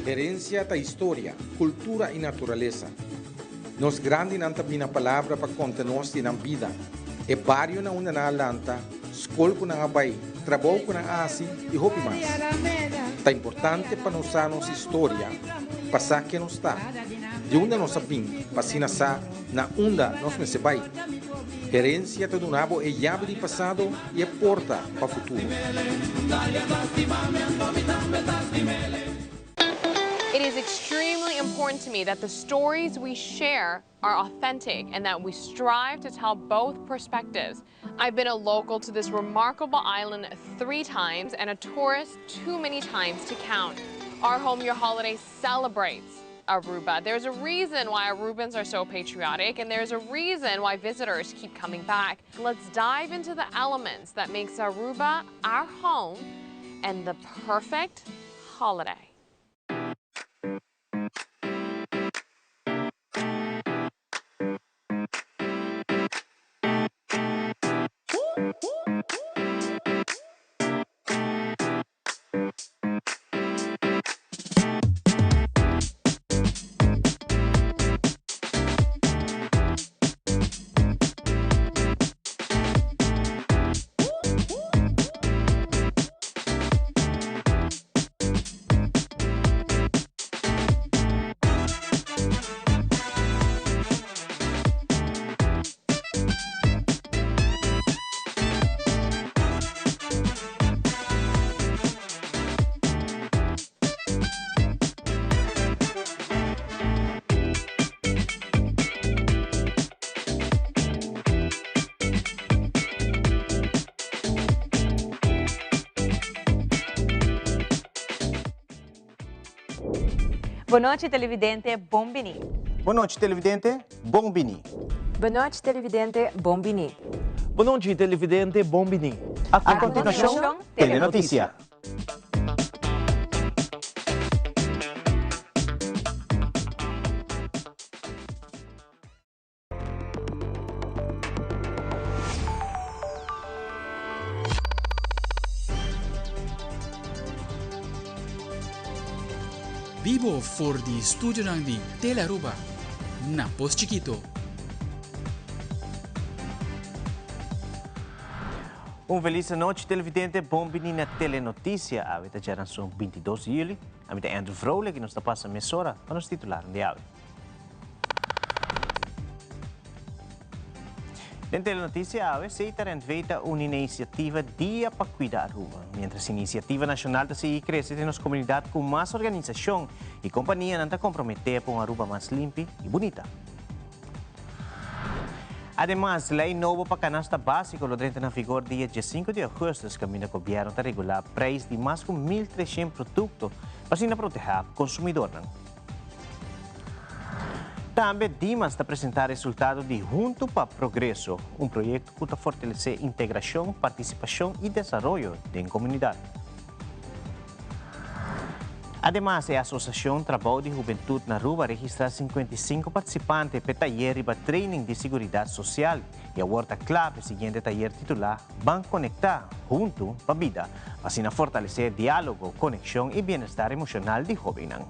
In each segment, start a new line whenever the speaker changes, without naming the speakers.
Herencia ta historia, cultura y naturalesa. Nos grandinan ta bini na palabra pa conta nos di nan bida, e bario na unda nan a lanta, scol cu nan a bay, trabou cu nan a haci y hopi mas. Ta importante pa nos sa nos historia pa sa ken nos ta, di unda nos a bin pa asina sa na unda nos mester bay. Herencia ta duna bo e yabi di pasado y e porta pa futuro.
It is extremely important to me that the stories we share are authentic and that we strive to tell both perspectives. I've been a local to this remarkable island three times and a tourist too many times to count. Our Home Your Holiday celebrates Aruba. There's a reason why Arubans are so patriotic and there's a reason why visitors keep coming back. Let's dive into the elements that makes Aruba our home and the perfect holiday.
Bon nochi televidente, bon bini.
Bon nochi televidente, bon bini.
Bon nochi televidente, bon bini.
Bon nochi televidente, bon bini.
A continuacion, Telenoticia.
Bibo for di studionan di Tele Aruba na Pos Chikito.
Un felis anochi televidente, bon bini na Telenoticia. Awe ta djaranson 22 di juli. Ami ta Andrew Vrolijk y nos ta pasa mesora pa nos titularnan di awe. Den Telenoticia awe, Setar NV ta uni na iniciativa Dia pa Cuida Aruba. Mientras iniciativa nacional ta sigui crece den nos comunidad cu mas organisacion y companianan ta compromete pa un Aruba mas limpi y bunita. Ademas, ley nobo pa canasta basico lo drenta na vigor dia diescinco di augustus caminda gobierno ta regula prijs di mas cu 1300 producto pa asina proteha consumidornan. Tambe Dimas ta presentá resultado di Huntu pa Progreso, un proyekto ku ta fortalesé integrashon, partisipashon i desaroyo den komunidat. Ademas, e Asosiashon Trabou di Hubentut na Aruba a registrá 55 partisipante p'e tayer riba training di siguridat sosial i awor ta kla p'e siguiente tayer titulá Ban Konektá, Huntu pa Bida, pa asina fortalesé diálogo, konekshon i bienestar emoshonal di hóbennan.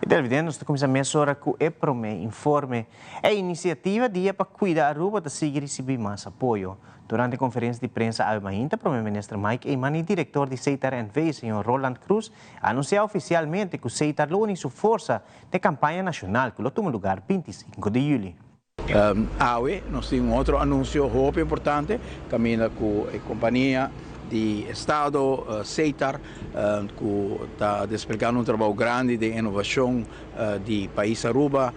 Y televidente, nos ta cuminsa mesora cu e prome informe. E iniciativa Dia pa Cuida Aruba ta sigui ricibi mas apoyo. Durante conferencia di prensa awe mainta, Prome Minister Mike Eman y director di Setar NV, señor Roland Croes, a anuncia oficialmente cu Setar lo uni su forsa den campaña nacional cu lo tuma lugar 25 di juli.
Awe nos tin un otro anuncio hopi importante caminda cu e compania di estado Setar cu ta desplegando un trabou grandi den innovacion di pais Aruba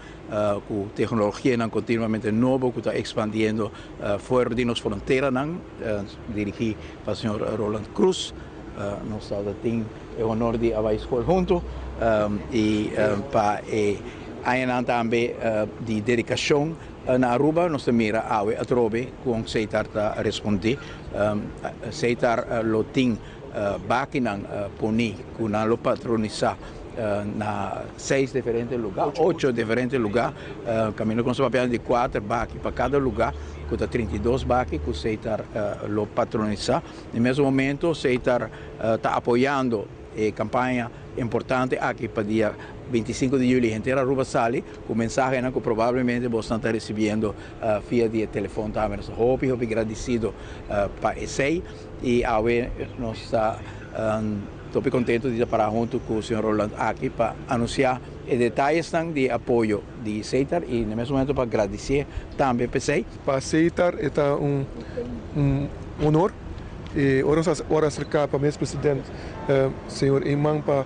cu tecnologianan continuamente nobo cu ta expandiendo fuera di nos fronteranan dirigi pa señor Roland Croes. Nos tabata tin e honor di a bay school hunto y pa e añanan tambe di dedicacion. Na Aruba nos ta mira awe atrobe con Setar ta respondi. Setar lo tin bakinan poni cu nan lo patronisa na seis diferente lugar, ocho diferente lugar. Caminda cu nos ta papiando di cuater baki pa cada lugar, cu ta 32 baki cu Setar lo patronisa. Na mesun momento Setar ta apoyando e campaña importante aki pa dia 25 di juli henter Aruba sali cu mensahenan cu probablemente bosnan ta recibiendo via di e telefon tambe. Nos ta hopi hopi gradicido pa esey y awe nos ta hopi contento di ta para hunto cu señor Roland aki pa anuncia e detayesnan di e apoyo di Setar y na mes momento pa gradicie tambe p'esey.
Pa Setar e ta un honor y ora nos a ora acerca pa mes president señor Eman pa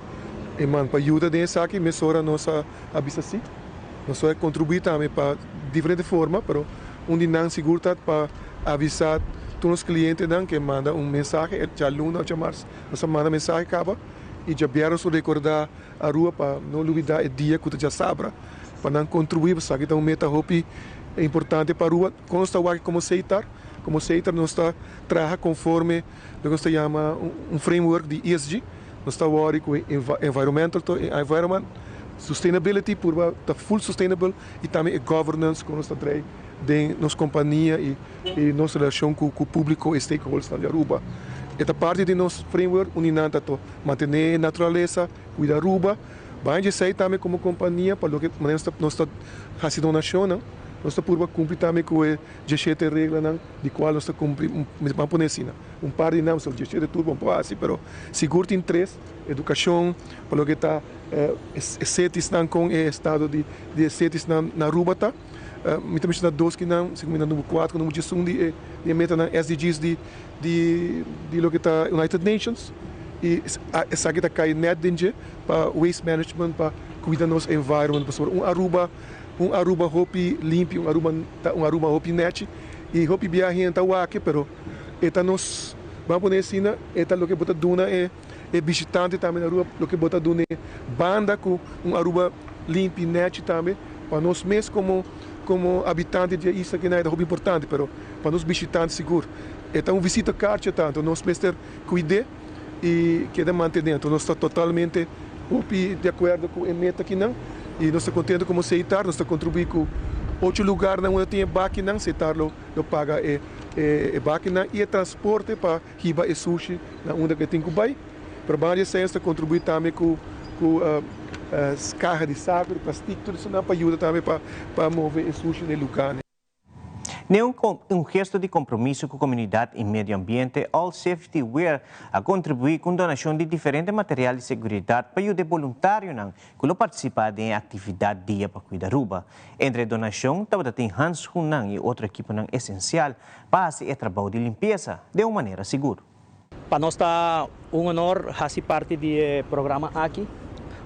Eman pa yuda den esaki mesora nos a bisa si. Nos a contribui tambe pa diferente forma pero un di nan sigur ta pa avisa tur nos clientenan ke manda un mensahe djaluna o djamars nos a manda mensahe caba y djabièrnè nos lo recorda Aruba pa no lubida e dia cu ta djasabra pa nan contribui pasobra esaki ta un meta hopi importante pa Aruba. Con nos ta wak como Setar? Como Setar nos ta traha conforme loke nos ta yama un framework di ESG. Nos ta wori cu environmental environment, sustainability purba ta full sustainable y tambe e governance con nos ta drei den nos compania y nos relacion cu publico y stakeholdersnan di Aruba. E ta parti di nos framework unda nan ta to mantene e naturalesa, cuida Aruba. Baña di esey tambe como compania pa loke manera nos ta haci donacionnan, nos ta purba cumpli tambe cu e dieshete reglanan di cual nos ta cumpli, mi ta pone asina, un par di nan, dieshete tur bo no por haci, pero sigur tin tres, educacion, pa loke ta e cities-nan con e estado di e cities-nan na Aruba ta. Mi ta menciona dos kinan, segun mi na number cuatro cu number diesun di e metanan SDG's di di loke ta United Nations y esaki ta cay net den dje pa waste management pa cuida nos environment pasobra un Aruba un Aruba hopi limpi un Aruba ta un Aruba hopi nechi y hopi bia hende ta wak pero e ta nos ban pone asina e ta loke bo ta duna e e bishitante tambe na Aruba loke bo ta duna e banda cu un Aruba limpi nechi tambe pa nos mes como como habitante di e isla aki nan e ta hopi importante pero pa nos bishitante sigur e ta un visita karchi tanto nos mester kuid'é i keda mantené. Anto nos ta totalmente hopi di akuerdo ku e meta akinan i nos ta kontento komo Seitar nos ta kontribuí ku ocho lugarnan unda tin e bakinan. Seitar lo lo paga e e bakinan i e transporte pa hiba e sushi na unda ku e tin ku bai. Pero banda di esei nos ta kontribuí tambe ku ku kaha di saku di plastik tur esonan pa yuda tambe pa pa move e sushi na e lugarnan.
Den un gesto di compromiso cu comunidad y medio ambiente, All Safety Wear a contribui cu un donacion di diferente material di seguridad pa yuda e boluntarionan cu lo participa den e actividad Dia pa Cuida Aruba. Entre e donacion tabata tin handschoennan y otro equiponan esencial pa haci e trabou di limpieza den un manera sigur.
Pa nos ta un honor haci parti di e programa aki.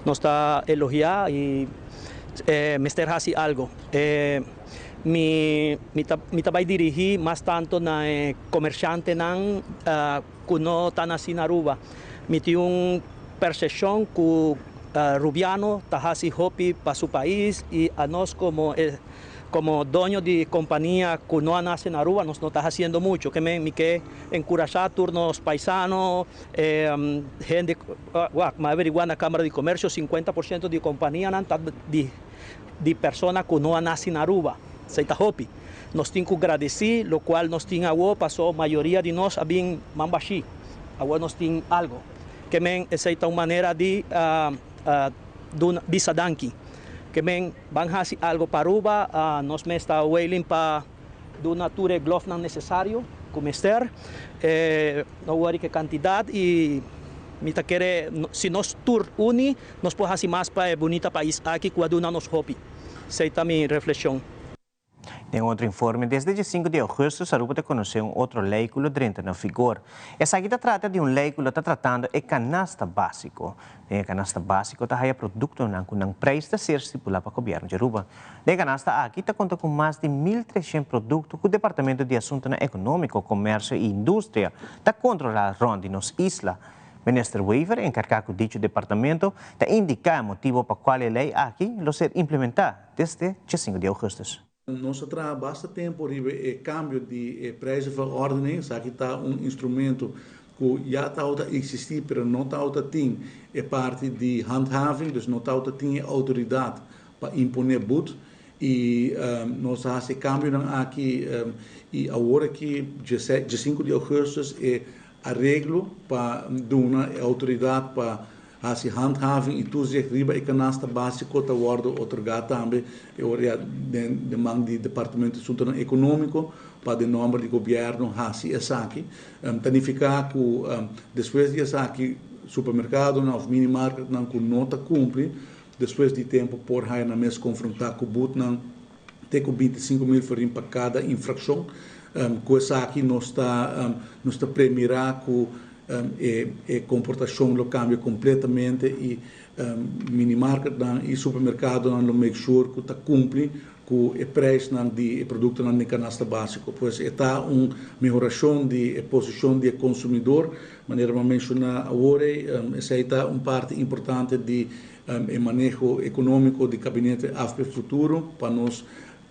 Nos ta elogia y mester haci algo. Mi mi ta bay dirigi mas tanto na e comerciantenan cu no ta naci na Aruba. Mi tin un percepcion cu Rubiano ta haci hopi pa su pais y anos como e Como doño di compania cu no a nace na Aruba nos no ta haciendo mucho. Ke men mi ke encurasha tur nos paisano, hende, wak, mi a averigua na Camara di Comercio 50% di companianan ta di di persona cu no a naci na Aruba. Esey ta hopi. Nos tin cu gradeci locual nos tin awo paso mayoria di nos a bin man bashi. Awo nos tin algo. Ke men esey ta un manera di duna bisa danki. Ke men ban hasi algo pa Aruba, nos mes ta wailing pa duna tur e glofnan necesario cu mester. No worry cu e cantidad y mi ta kere si nos tur uni nos por hasi mas pa e bunita pais aki cu a duna nos hopi. Esey ta mi reflexion.
Den otro informe, desde dje sinku di augustus Aruba ta konosé un otro lei ku lo drenta na vigor. Esaki ta trata di un lei ku lo ta tratando e kanasta básiko. Den e kanasta básiko ta haya produktonan ku nan preis ta ser stipulá pa gobièrnu di Aruba. Den e kanasta aki ta konta ku mas di 1300 produkto ku Departamento di Asuntunan Ekonómiko, Komersio i Industria ta kontrolá rònt di nos isla. Minister Wever, enkargá ku dicho departamento, ta indiká e motibo pa kual e lei aki lo ser implementá desde dje sinku di augustus.
Nos a traha basta tempu riba e kambio di e prijzenverordening. Esaki ta un instrumento ku ya tabata eksistí pero no tabata tin e parti di handhaving, dus no tabata tin e outoridat pa imponé but. I nos a hasi e kambionan aki i awor aki djesinku di ougùstùs e areglo pa duna e outoridat pa Hasi handhaving i toezicht riba e kanasta básiko ta wòrdu otorgá tambe e ora ya den den man di Departamento di Asuntonan Ekonómiko pa den nòmber di gobièrnu hasi esaki. Ta nifiká ku despues di esaki supermerkadonan òf minimarketnan ku no ta kumpli despues di tempu por haya nan mes konfrontá ku butnan te ku 25.000 florin pa kada infrakshon. Ku esaki nos ta nos ta premirá ku e e komportashon lo kambia kompletamente i minimarketnan i supermerkadonan lo make sure ku ta kumpli ku e preisnan di e produktonan den kanasta básiko. Pues e ta un mehorashon di e posishon di e konsumidor. Manera mi a menshoná awor ei, esei ta un parti importante di E maneho ekonómiko di Kabinete Afp Futuro pa nos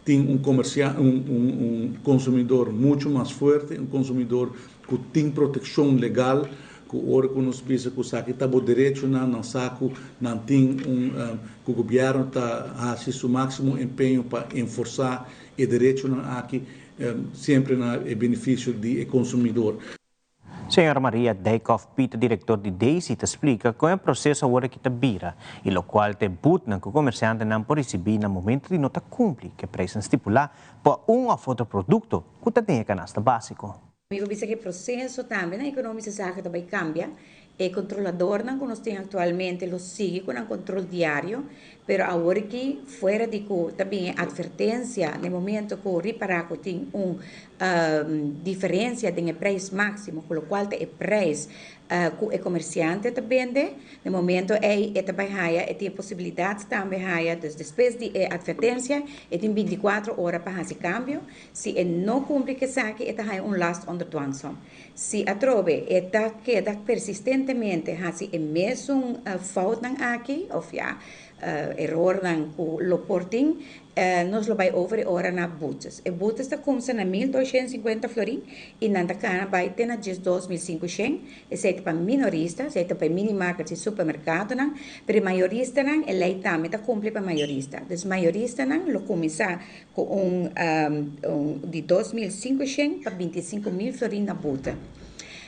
tin un komersia un un konsumidor muchu mas fuerte, un konsumidor ku tin protekshon legal, ku ora ku nos bisa ku esaki ta bo derechonan, nan sa ku nan tin un ku gobièrnu ta hasi su máksimo empeño pa enforsá e derechonan aki semper na e benefisio di e konsumidor.
Señora Maria Dijkhoff Pita, director di Daisy, ta splica con e proceso awor aki ta bira y locual ta e butnan cu comerciantenan por ricibi na momento di no ta cumpli cu e prijsnan stipula pa un of otro producto cu ta den e canasta basico.
Mi por bisa ku e proseso tambe na Economische Zaken ta bai kambia. E kontroladornan ku nos tin aktualmente lo sigui ku nan kontrol diario, pero awor aki fuera di ku ta bin e atvertensia na e momento ku ripará ku tin un diferensia den e preis máksimo, ku lokual ta e preis ku e komersiante ta bende, na e momento ei e ta bai haya, e tin e posibilidat tambe haya, dus despues di e atvertensia e tin bintikuatro ora pa hasi kambio. Si e no kumpli ku esaki e ta haya un last onder dwangsom. Si atrobe e ta keda persistentemente hasi e mesun foutnan aki of ya erornan ku lo por tin, nos lo bai over e ora na boetes. E boetes ta kumsa na 1250 florin i nan ta kana bai te na 12500. Esei ta pa minorista, esei ta pa e minimarkets i supermerkadonan, pero e mayoristanan e lei tambe ta kumpli pa mayorista. Dus mayoristanan lo kuminsá Ku un di 2500 pa 25.000 florin na boete.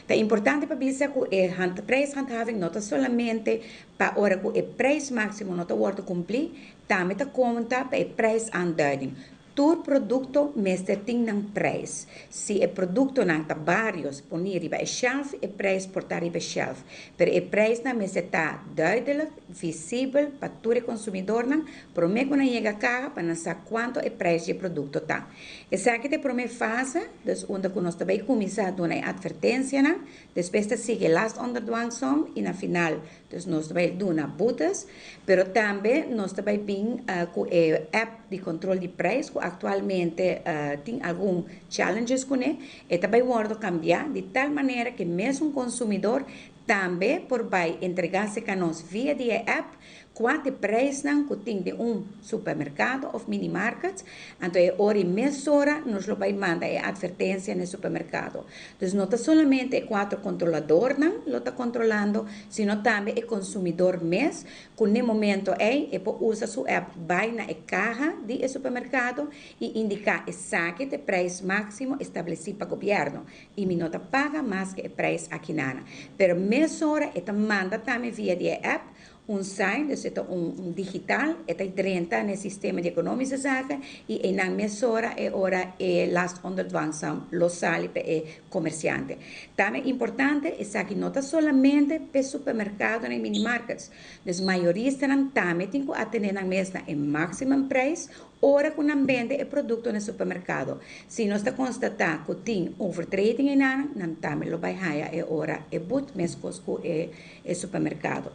Ta importante pa bisa ku e prijshandhaving no ta solamente pa ora ku e prijs máksimo no ta wòrdu kumplí, tambe ta konta pa e prijsaanduiding. Tur produkto mester tin nan prijs. Si e produktonan ta barios poní riba e shelf, e prijs por ta riba e shelf. Pero e prijsnan mester ta duidelijk, visibel pa tur e konsumidornan Promé ku nan yega kaha pa nan sa kuantu e preis di e produkto ta. Esaki ta e promé fase, dus unda ku nos ta bai kuminsá duna e atvertensianan, despues ta sigui e last onder dwangsom i na final dus nos ta bai duna boetes, pero tambe nos ta bai bin ku e app di kontrol di preis ku aktualmente tin algun challenges kuné, e ta bai wòrdu kambiá di tal manera ku e mesun konsumidor tambe por bai entregá serka nos via di e app Kua t'e preisnan ku tin den un supermerkado òf minimarket? Anto e ora i mesora nos lo bai manda e atvertensia na e supermerkado. Dus no ta solamente e kuatro kontroladornan lo ta kontrolando, sino tambe e konsumidor mes ku n'e momento ei e por usa su app bai na e kaha di e supermerkado i indiká esaki t'e preis máksimo establesí pa gobièrnu i mi no ta paga mas ke e preis akinana. Pero mesora e ta manda tambe via di e app Un sign, dus e ta un digital, e ta drenta na e sistema di Economische Zaken y eynan mesora e ora e last onder dwangsom lo sali pa e comerciante. Tambe importante, esaki no ta solamente p'e supermercadonan y minimarkets, dus mayoristanan tambe tin cu atene nan mes na e maximum prijs ora cu nan bende e producto na e supermercado. Si nos ta constata cu tin overtreding eynan, nan tambe lo bay haya e ora e boet mescos cu e e supermercado.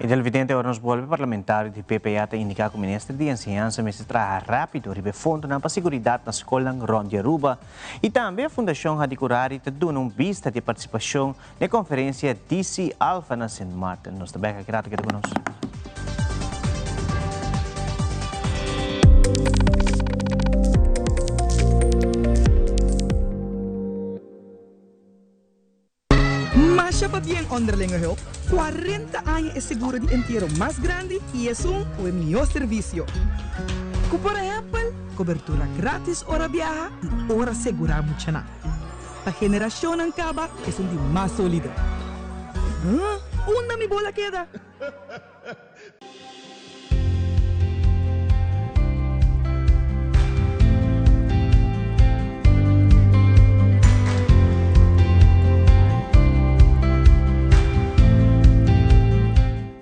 E televidente ora nos bolbe parlamentario di PPA ta indica cu minister di enseñansa mester traha rapido riba e fondonan pa seguridad na scolnan rond di Aruba y tambe e fundacion Hadicurari ta duna un bista di e participacion na e conferencia DC Alpha na Sint Maarten. Nos ta bek aki rato keda cu nos.
Masha pabien Onderlinge Hulp, 40 aña e seguro di entiero mas grandi y esun cu e mihor servicio. Cu por ehempel, cobertura gratis ora biaha y ora segura muchanan. Pa generacionnan caba esun di mas solido. Huh? Unda mi bola keda?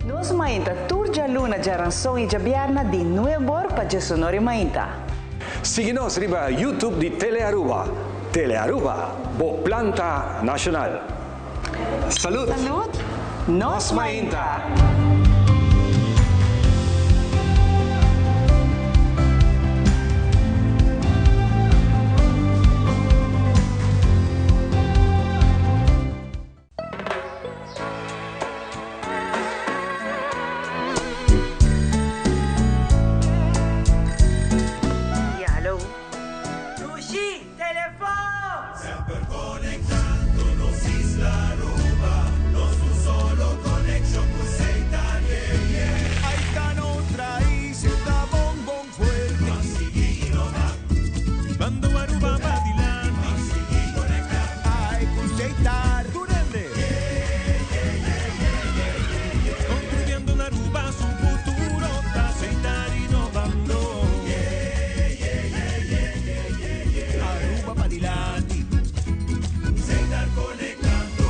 Nos mainta tur djaluna, djaranson i djabièrnè di nuebor pa djesonor i mainta.
Sigui nos riba YouTube di Telearuba. Telearuba, bo planta nacional. Salud!
Salud! Nos mainta!
Ja, hallo. Dushi, telefon!
Semper conectando nos isla Aruba, nos un solo conexion cu Setar, yeah, yeah.
Ahí ta nos raiz, e ta bon bon fuerte.
Ban sigui innova.
Bando Aruba pa dilanti.
Ban sigui conecta.
Ay, cu Setar. Tur hende.
Yeah, yeah, yeah, yeah, yeah, yeah, yeah.
Construyendo un Aruba su futuro ta Setar innovando.
Yeah, yeah, yeah, yeah, yeah, yeah, yeah.
Aruba pa dilanti.
Setar conectando.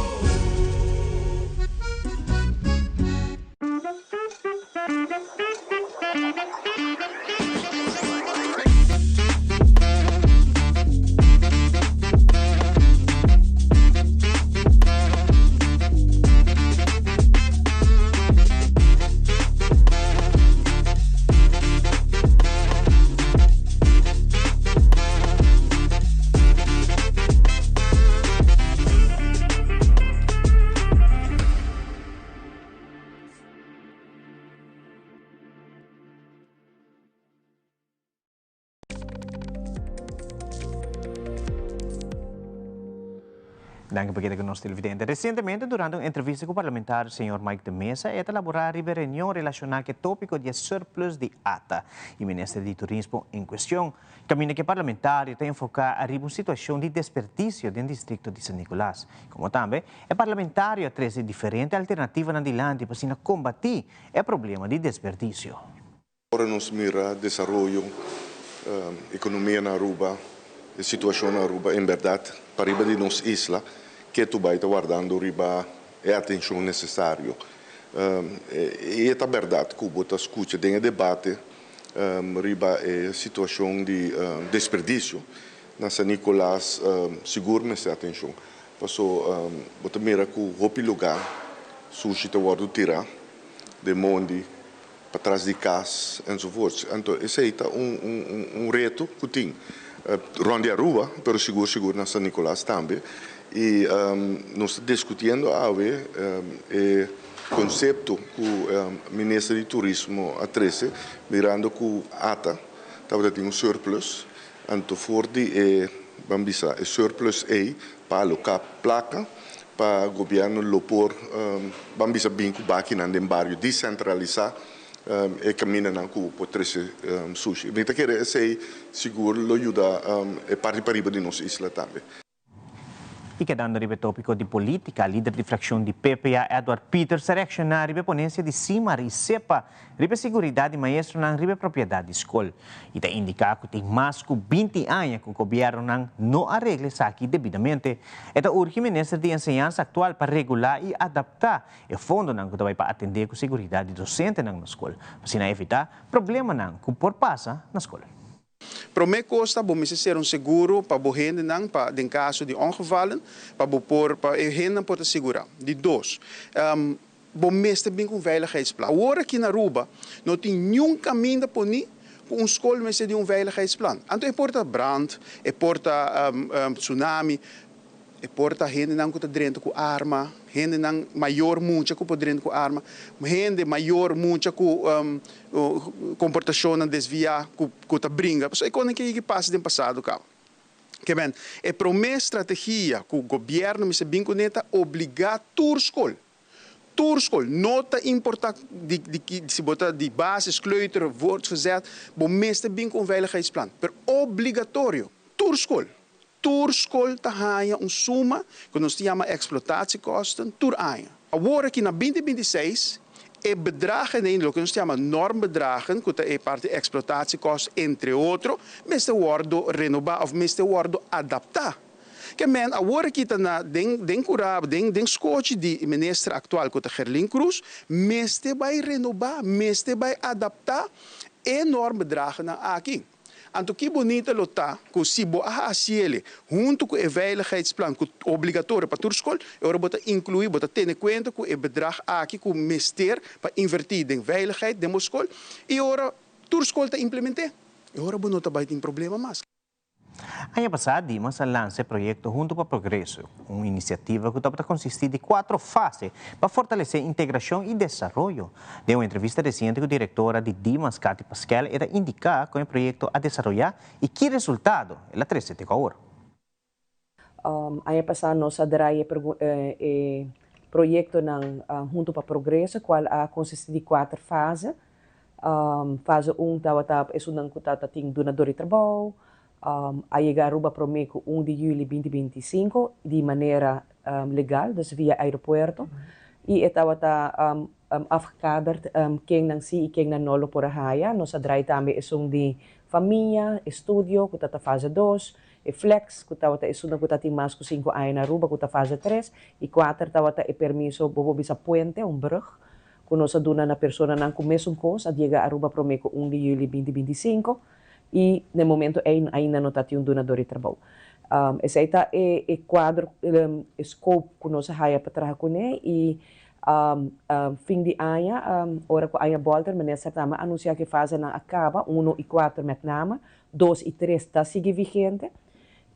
Danki pa keda ku nos televidente. Resientemente durante un entrevista ku parlamentario señor Mike de Meza e ta laborá riba e reunion relashoná ku e tópiko di e surplus di ata i minister di turismo en kuestion. Kaminda ku e parlamentario ta enfoká ariba un situashon di desperdisio den distrikto di San Nicolas. Komo tambe e parlamentario a trese diferente alternativanan dilanti pa asina kombatí e problema di desperdisio.
Ora nos mira desaroyo, ekonomia na Aruba, e situashon na Aruba, en bèrdat pariba di nos isla ketu bai ta wardando riba e atenshon nesesario. E ta bèrdat ku bo ta skucha den e debate riba e situashon di desperdisio na San Nicolas sigur mester atenshon. Paso bo ta mira ku hopi lugá sushi ta wòrdu tirá den mondi, patras di kas enzovoorts. Anto esei ta un un reto ku tin rònt di Aruba, pero sigur sigur na San Nicolas tambe. I nos ta diskutiendo awe e konsepto ku Minister di Turismo a trese mirando ku ata tabata tin un surplus, anto for di e ban bisa e surplus ei pa aloká plaka pa gobièrnu lo por ban bisa bin ku bakinan den bario disentralisá e kamindanan ku por trese sushi. Mi ta kere esei sigur lo yuda e parti pariba di nos isla tambe.
I kedando riba e tópiko di polítika, lider di frakshon di PPA, Edward Pieters, a reakshoná riba e ponensia di Simar i Sepa riba e siguridat di maestronan riba e propiedat di skol i ta indiká ku tin mas ku 20 aña ku gobièrnunan no a regla esaki debidamente. E ta urgi minister di enseñansa aktual pa regulá i adaptá e fondonan ku ta bai pa atendé ku siguridat di dosentenan na skol, pa asina evitá problemanan ku por pasa na skol.
Promé kos ta bo mester ser un seguro pa bo hendenan pa den kaso di ongevallen pa bo por pa e hendenan por ta sigurá. Di dos, bo mester bin ku un veiligheidsplan. Awor aki na Aruba no tin niun kaminda poní ku un skol mester di un veiligheidsplan. Anto e por ta brand, e por ta tsunami. E por ta hendenan ku ta drenta ku arma, hendenan mayor mucha ku por drenta ku arma, hende mayor mucha ku komportashonnan desviá ku ta bringa. Pasobra e konan ke yegi pasa den pasado kaba. Ke men, e promé strategia ku gobièrnu mester bin kuné ta obligá tur skol, tur skol, no ta importá di di ki si bo ta di basis, kleuter, voortgezet, bo mester bin ku un veiligheidsplan, pero obligatorio, tur skol, tur skol ta haña un suma ku nos ta yama exploitatiekosten tur aña. Awor aki na binti 26 e bedragen ei, loke nos ta yama normbedragen, ku ta e parti exploitatiekosten entre otro, mester wòrdu renobá òf mester wòrdu adaptá. Ke men awor aki ta na den den kurá den den skochi di minister aktual ku ta Gerlin Croes, mester bai renobá, mester bai adaptá e normbedragennan aki. Anto ki bunita lo ta ku si bo a hasiele huntu ku e veiligheidsplan ku obligatorio pa tur skol, e ora bo ta inkluí, bo ta tene kuenta ku e bedrag aki ku mester pa invertí den veiligheid den bo skol i ora tur skol ta implement'é, e ora bo no ta bai tin problema mas.
Aña pasá Dimas a lansa e proyekto Huntu pa Progreso, un inisiativa ku tabata konsistí di kuatro fase pa fortalesé integrashon i desaroyo. Den un entrevista resiente ku direktora di Dimas, Katy Paskel, e ta indiká kon e proyekto a desaroyá i ki resultado el a trese te ku awor.
Aña pasá nos a drai e proyektonan Huntu pa Progreso, kual a konsistí di kuater fase. Fase un tabata esunnan ku tabata tin dunador di trabou, a yega Aruba promé ku un di yüli binti 25 di manera legal, dus via aeropuerto, i e tabata afgekaderd kennan si i kennan no lo por a haya. Nos a drai tambe esun di famia, estudio ku tabata fase dos, e flex ku tabata esunnan ku tatin mas ku sinku aña na Aruba ku ta fase tres, i kuater tabata e permiso bo por bisa puente, un brug, ku nos a duna na personanan ku mesun kos a yega Aruba promé ku un di yüli binti 25 i na e momento ei ainda no ta tin un dunador di trabou. Esei ta e e kuadro, e scope ku nos a haya pa traha kuné i fin di aña ora ku aña bòlter minister tambe a anunsiá ku e fasenan a kaba, uno i kuater mèt name, dos i tres ta sigui vigente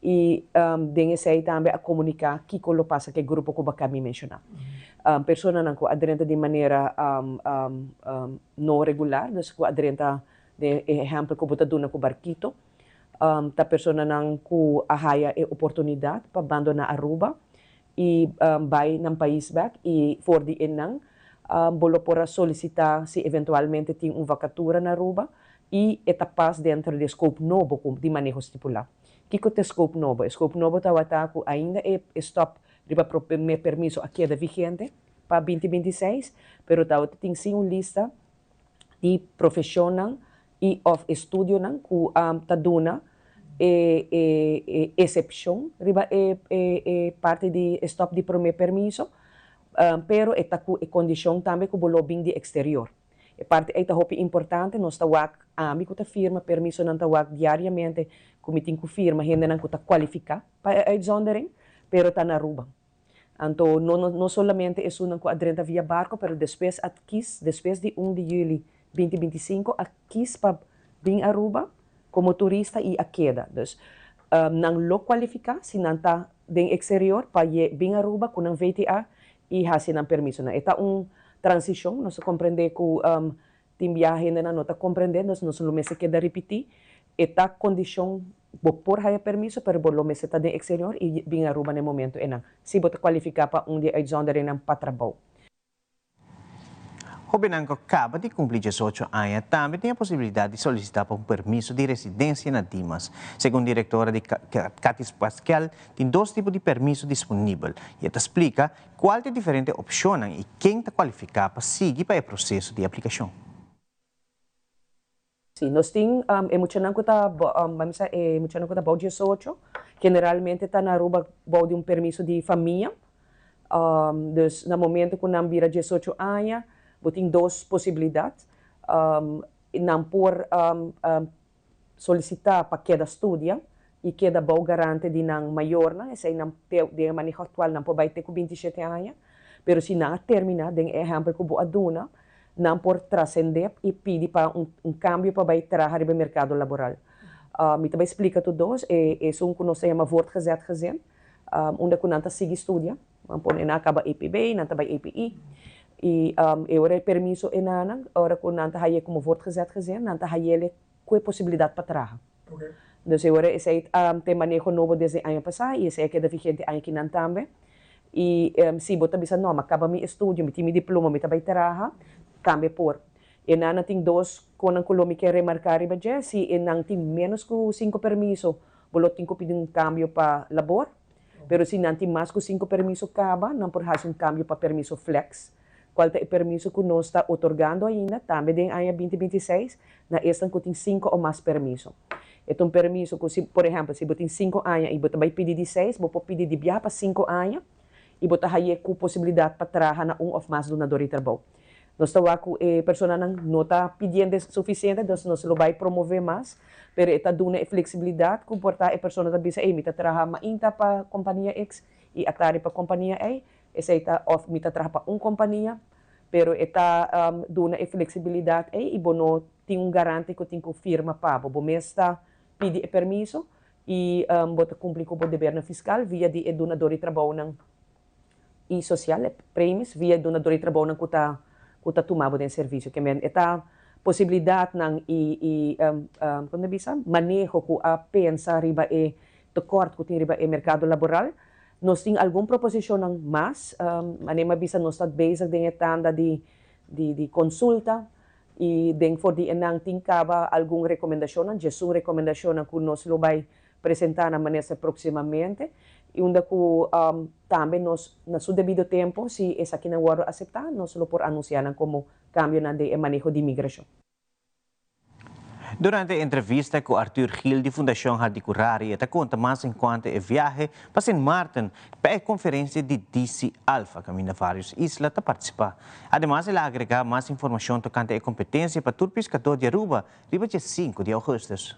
I den esei tambe a komuniká kiko lo pasa ku e grupo ku bo a kami menshoná. Personanan ku a drenta di manera no regular, dus ku a drenta den e ehèmpel ku bo ta duna ku barkito, ta personanan ku a haya e oportunidat pa bandoná Aruba i bai nan pais bèk i for di einan bo lo por a solisitá si eventualmente tin un vakatura na Aruba i e ta pas dentro di e scope nobo ku di maneho stipulá. Kiko ta e scope nobo? E scope nobo tabata ku ainda e stop riba prome permiso a keda vigente pa 2026, pero tabata tin si un lista di profeshonnan i òf estudionan ku ta duna e e esepshon riba e e parti di e stop di prome permiso, pero e ta ku e kondishon tambe ku bo lo bin di eksterior. E parti ei ta hopi importante, nos ta wak ami ku ta firma permisonan ta wak diariamente ku mi tin ku firma hendenan ku ta kualifiká pa e uitzondering, pero ta na Aruba. Anto no no solamente esunnan ku a drenta via barko, pero despues a kis, despues di un di yüli 2025 a kis pa bin Aruba komo turista i a keda. Dus nan lo kualifiká si nan ta den eksterior pa ye bin Aruba ku nan VTA i hasi nan permisonan. E ta un transishon, nos ta komprendé ku tin biaha hendenan no ta komprendé, dus nos lo mester keda ripití. E ta kondishon, bo por haya permiso, pero bo lo mester ta den eksterior i bin Aruba na e momento einan, si bo ta kualifiká pa un di e uitzonderingnan pa trabou.
Hóbennan ku kaba di kumpli 18 aña tambe tin e posibilidat di solisitá pa un permiso di residensia na Dimas. Segun direktora di Katis Paskel, tin dos tipo di permiso disponibel i e ta splika kual ta e diferente opshonnan i ken ta kualifiká pa sigui pa e proseso di aplikashon.
Sí, nos tin e muchanan ku ta, ban bisa e muchanan ku ta bou 18, generalmente ta na Aruba bou di un permiso di famia. Dus na momento ku nan bira 18 aña, bo tin dos posibilidat. Nan por solisitá pa keda studia i keda bou garante di nan mayornan, esei nan te den e maneho aktual nan por bai te ku 27 aña, pero si nan a terminá den e ehèmpel ku bo a duna, nan por trasendé i pidi pa un un kambio pa bai traha riba e merkado laboral. Mi ta bai splika tur dos, e esun ku nos ta yama voortgezet gezin, unda ku nan ta sigui studia, nan pone nan a kaba EPB, nan ta bai EPI, i e ora e permiso e nanan, ora ku nan ta haye komo voortgezet gezin, nan ta hayele ku e posibilidat pa traha. Dus e ora esei ta e maneho nobo desde aña pasá i esei a keda vigente aña kinan tambe. I si bo ta bisa no, m'a kaba mi estudio, mi tin mi diploma, mi ta bai traha, tambe por. E nan tin dos konan ku lo mi ke remarká riba dje, si e nan tin ménos ku sinku permiso, bo lo tin ku pidi un kambio pa labor, pero si nan tin mas ku sinku permiso kaba, nan por hasi un kambio pa permiso flex, kual ta e permiso ku nos ta otorgando ainda, tambe den aña binti 26, na esnan ku tin sinku o mas permiso. E ta un permiso ku si, por ehèmpel, si bo tin sinku aña i bo ta bai pidi di seis, bo por pidi di biaha pa sinku aña i bo ta haye ku posibilidat pa traha na un òf mas dunador di trabou. Nos ta wak ku e personanan no ta pidiendo sufisiente, dus nos lo bai promové mas, pero e ta duna e fleksibilidat ku por ta e persona ta bisa, ey mi ta traha mainta pa kompania X i atardi pa kompania Y, esei ta òf mi ta traha pa un kompania, pero e ta duna e fleksibilidat ey i bo no tin un garante ku tin ku firma pa bo. Bo mes ta pidi e permiso i bo ta kumpli ku bo debernan fiskal via di e dunador di trabounan. i sosial, e premis, via e dunador di trabounan ku ta ku ta tuma bo den servisio. Ke men e ta posibilidatnan i i kon ta bisa, maneho ku a pensa riba e tekort ku tin riba e merkado laboral. Nos tin algun proposishonnan mas, manera mi a bisa nos ta bezig den e tanda di di di konsulta i den for di enan tin kaba algun rekomendashonnan, djesun rekomendashonnan ku nos lo bai presentá na minister próksimamente i unda ku tambe nos na su debido tempu si esakinan wòrdu aseptá nos lo por anunsiá nan komo kambionan den e maneho di migrashon.
Durante e entrevista ku Arthur Gil di Fundashon Hadicurari e ta konta mas enkuanto e viahe pa Sint Maarten pa e konferensia di DC Alpha kaminda vários isla ta partisipá. Ademas el a agregá mas informashon tokante e kompetensia pa tur piskadó di Aruba riba dje sinku di ougùstùs.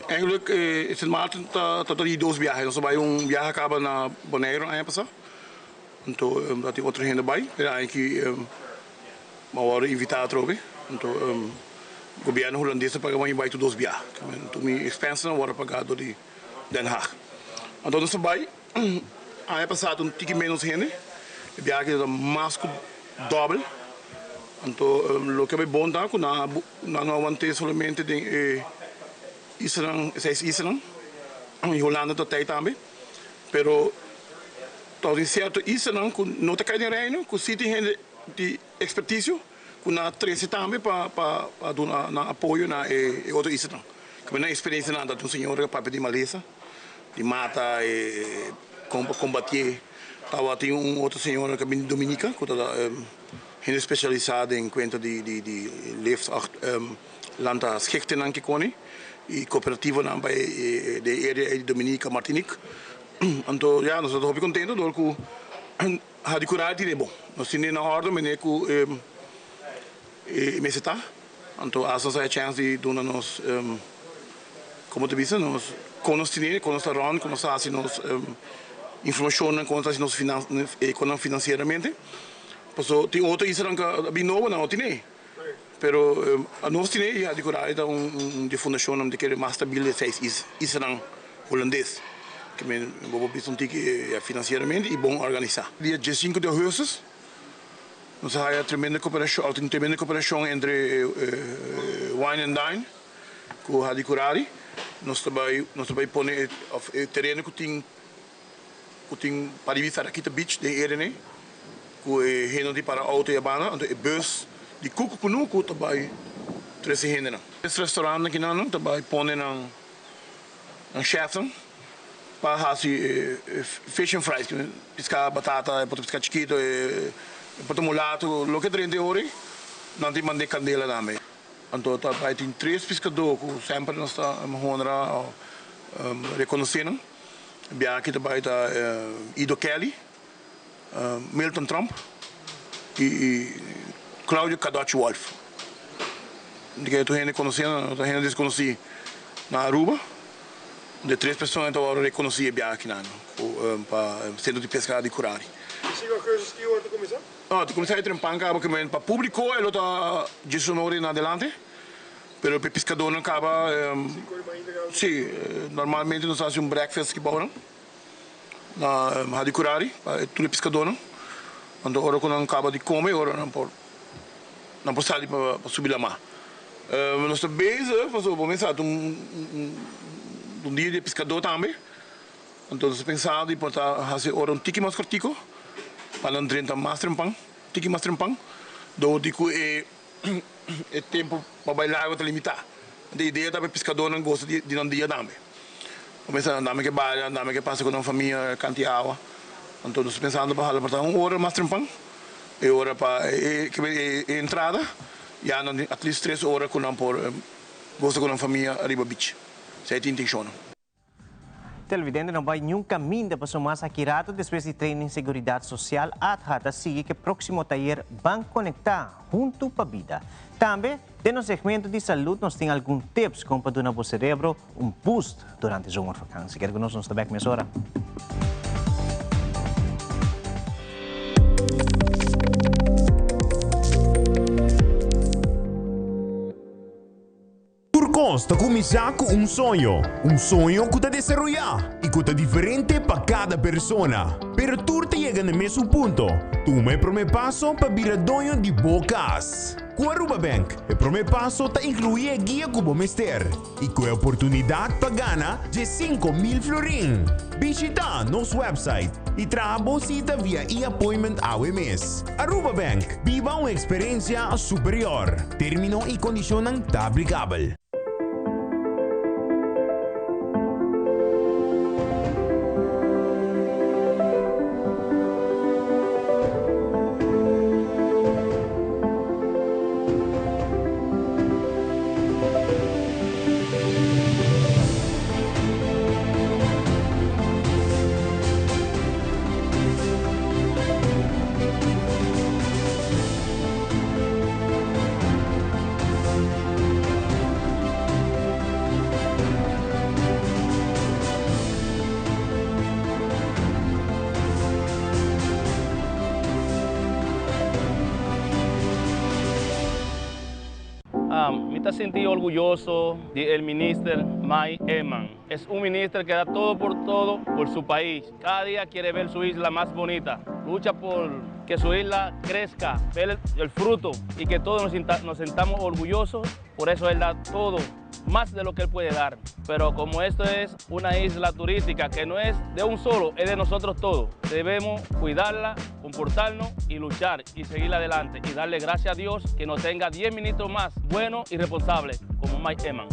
Eigenlijk Sint Maarten ta ta di dos biahe. Nos a bai un biahe kaba na Boneiru aña pasá. Anto ta tin otro hende bai. Pero aña aki mi a wòrdu invitá atrobe. Anto gobièrnu hulandes a paga pa mi bai tur dos biaha. Anto mi expensenan a wòrdu pagá dor di Den Haag. Anto nos a bai aña pasá ta un tiki ménos hende. E biaha aki ta mas ku dòbel. Anto loke a bai bon ta ku nan a Nan no a want'é solamente den e islanan, e seis islanan, i Hulanda ta tei tambe, pero tòg tin sierto islanan ku no ta kai den Reino ku si tin hende di ekspertisio ku nan a trese tambe pa pa pa duna nan apoyo na e otro islanan. Kaba nan eksperensianan ta un señor ku a papia di malesa, di mata e kon pa kombatié. Tabatin un otro señora ku a bini di Dominica ku ta. Hende spesialisá den kuenta di di leeftijd lanta schichtenan ke koni i kooperativonan pa e den e area ei di Dominica, Martinique. Anto ya nos ta hopi kontento dor ku Hadicurari tin e bon. Nos tin e na orde mene ku e mester ta. Anto asta nos a e chèns di duna nos komo ta bisa nos kon nos tene, kon nos ta rònt, kon nos ta hasi nos informashonnan, kon nos ta hasi nos finan ekonan finansieramente. Paso tin otro islanan ku a bin nobo nan no tene. Pero anos tene i Hadicurari ta un di e fundashonnan di kere mas stabil di e seis islanan hulandes. Ke men bo por bisa un tiki finansieramente i bon organisá. Dia diesinku di ougùstus nos a haya tremendo koperashon, tin tremendo koperashon entre Wine and Dine ku Hadicurari. Nos ta bai nos ta bai pone e tereno ku tin. Ku tin pariba di Sarrakita Beach den area nei ku e hendenan tin para auto i a banda anto e bus di Kuku Kunuku ta bai trese hendenan. Es restaurantnan kinan ta bai pone nan nan chefnan pa hasi e fish and fries piska batata e por ta piska chikito e por ta mulato loke drenta e ora ei nan tin manda e kandela tambe. Anto ta bai tin tres piskadó ku semper nos ta honra o rekonosé nan. Biaha aki ta bai ta Ido Kelly, Milton Tromp i Claudio Cadochi Wolff. Di ke tur hende konosé nan, tur hende deskonosí na Aruba. De tres persona ta wòrdu rekonosí e biaha aki nan pa Sentro di Peska di Curari.
Sigur augustus ki ora ta kuminsá?
No, ta kuminsá e trempan kaba ke men pa públiko e lo ta diesunore na adelante. Pero p'e piskadónan kaba, sí, normalmente nos ta hasi un breakfast aki bou nan, na Hadicurari, pa tur e piskadónan. Anto ora ku nan kaba di kome, ora nan por, nan por sali pa subi lamá. Nos ta bezig pasobra bo mester ta un un dia di e piskadó tambe. Anto nos ta pensa di por ta hasi ora un tiki mas kortiko pa nan drenta mas trempan, tiki mas trempan, dor di ku e e tempu pa bai lago ta limitá. Anto e idea ta pa e piskadónan gosa di nan dia tambe. Bo mester nan tambe ke balia, nan tambe ke pasa ku nan famia kanti awa. Anto nos ta pensando pa hala por ta un ora mas trempan, e ora pa e e entrada ya nan tin at least tres ora ku nan por gosa ku nan famia riba beach. Esei ta e intenshonnan.
Televidente no bai niun kaminda pasobra mas aki rato despues di training Seguridad Social ATHA ta sigui ku e próksimo tayer Ban Konektá Huntu pa Bida. Tambe den nos segmento di salud nos tin algun tips kon pa duna bo serebro un boost durante zomervakantie. Kere ku nos nos ta bek mesora.
Tur kos ta kuminsá ku un soño, un soño ku ta desaroyá i ku ta diferente pa kada persona. Pero tur ta yega na e mesun punto, tuma e promé paso pa bira doño di bo kas. Ku Aruba Bank, e promé paso ta inkluí e guia ku bo mester i ku e oportunidat pa gana 15,000 florin. Bishitá nos website i traha bo sita via e-appointment awe mes. Aruba Bank, biba un experiencia superior. Termino y condicionnan ta aplicabel.
Mi ta sinti orguyoso di el minister Mike Eman. Es un minister que da todo por todo por su pais. Cada dia quiere ver su isla mas bonita. Lucha por que su isla crezca, ver el fruto y que todos nos sintamos orgullosos. Por eso él da todo, más de lo que él puede dar. Pero como esto es una isla turística que no es de un solo, es de nosotros todos. Debemos cuidarla, comportarnos y luchar y seguir adelante. Y darle gracias a Dios que nos tenga 10 ministros más buenos y responsables como Mike Eman.